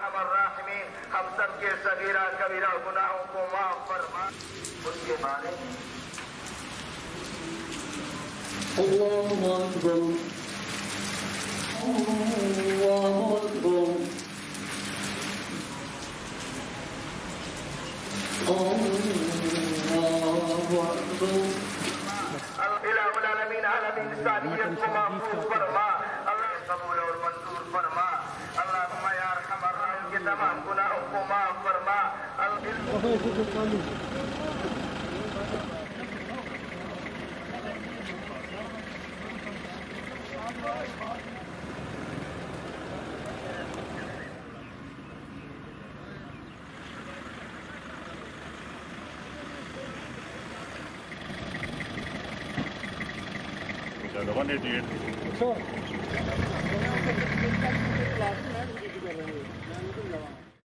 अरहमर राहिमीन, हम सब के सगीरा कबीरा गुनाहों को माफ फरमा। उसके बारे में الله أكبر الله أكبر الله أكبر. इलाहुल आलमीन, आलम इंसानियत को महफूज फरमा। अल्लाह कबूल और मंजूर फरमा। अल्लाहुम्मा या अरहमर राहिमीन के तमाम गुनाहों को माफ फरमा। अल्लाह ਜ਼ਿਆਦਾ 188। ਅੱਛਾ।